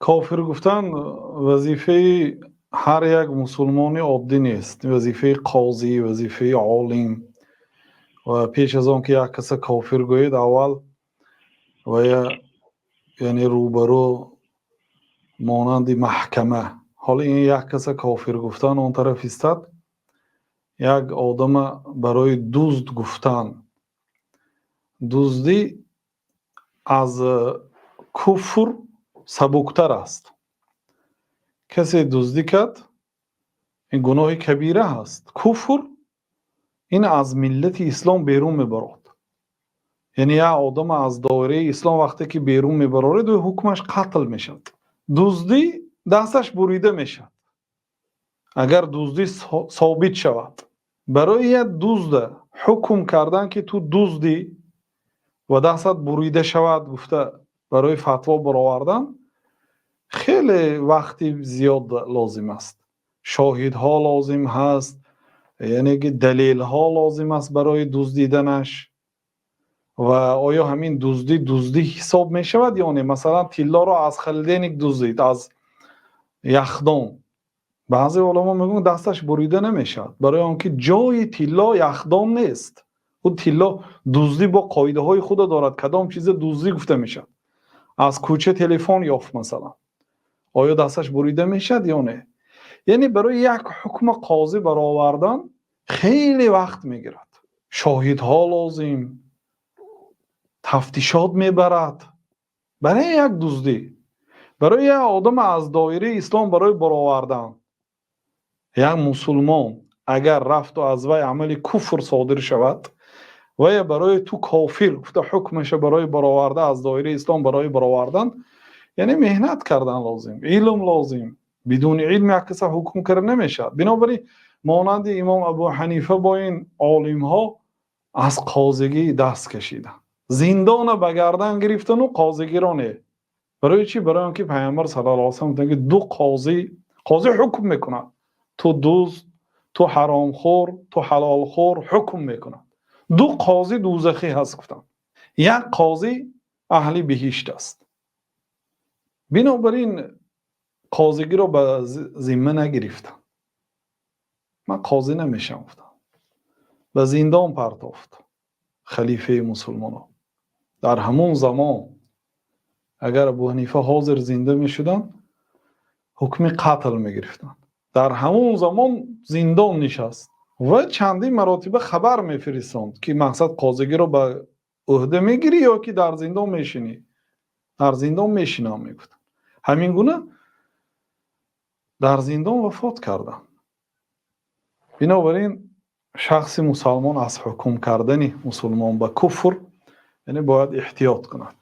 Кофир гуфтан вазифаи ҳар як мусулмони оддӣ нест. Вазифаи қозӣ, вазифаи олим. Ва пеш аз он ки як каса кофир гӯед, аввал ва яъне рӯбарӯ монанди маҳкама. Ҳоло ин як каса кофир гуфтан он тараф истад, як одама барои дузд гуфтан. Дуздӣ аз куфр сабуктар аст. Касе дуздӣ кард, ин гуноҳи кабира ҳаст. Куфр ин аз миллати ислом берун мебарад. Яъне як одам аз доираи ислом вақте ки берун мебарорад, ӯ ҳукмаш қатл мешавад. Дуздӣ дасташ бурида мешавад. Агар дуздӣ собит шавад. Барои як дузда ҳукм кардан, ки ту дуздӣ ва дастат бурида шавад, гуфта барои фатво баровардан хеле вақти зиёд лозим аст. Шоҳидҳо лозим ҳаст, яъне ки далелҳо лозим аст барои дуздиданаш. Ва оё ҳамин дуздӣ дуздӣ ҳисоб мешавад ё не? Масалан, тиллоро аз холодильник дуздид, аз яхдон. Баъзе уламо мегӯянд, дасташ бурида намешавад, барои он ки ҷои тилло яхдон нест. Ӯ тилло дуздӣ бо қоидаҳои худо дорад, кадом чиза дуздӣ гуфта мешавад. Аз кӯча телефон ёфт, масалан, оё дасташ бурида мешавад ё не? Яъне барои як ҳукма қозӣ баровардан хеле вақт мегирад, шоҳидҳо лозим, тафтишот мебарад. Барои як дуздӣ, барои як одам аз доираи ислом барои баровардан, як мусулмон агар рафту аз вай амали куфр содир шавад, вая барои ту кофир гуфта ҳукмаша барои бароварда аз доираи ислом барои баровардан, яъне меҳнат кардан лозим, илм лозим. Бидуни илм як каса ҳукм карда намешавад. Бинобар ин монанди имом Абу Ҳанифа бо ин олимҳо аз қозигӣ даст кашиданд, зиндона ба гардан гирифтану қозигиро не. Барои чӣ? Барои он ки Пайғамбар саллаллоҳу алайҳи васаллам гуфтанд, ки ду қозӣ, қозӣ ҳукм мекунад: ту дузд, ту ҳаромхӯр, ту ҳалолхӯр, ҳукм мекунад. Ду қозӣ дӯзахӣ ҳаст, гуфтанд, як қозӣ аҳли биҳишт аст. Бинобар ин қозигиро ба зимма нагирифтам, ман қозӣ намешавам, гуфтам. Ба зиндон партофт халифаи мусулмонон. Дар ҳамон замон агар Абу Ҳанифа ҳозир зинда мешуданд, ҳукми қатл мегирифтанд. Дар ҳамон замон зиндон нишаст ва чандин маротиба хабар мефиристонд, ки мақсад қозигиро ба ӯҳда мегирӣ ё ки дар зиндон мешинӣ? Дар зиндон мешинам, мегуфт. Ҳамин гуна дар зиндон вафот карданд. Бинобар ин шахси мусалмон аз ҳукм кардани мусулмон ба куфр яъне бояд эҳтиёт кунад.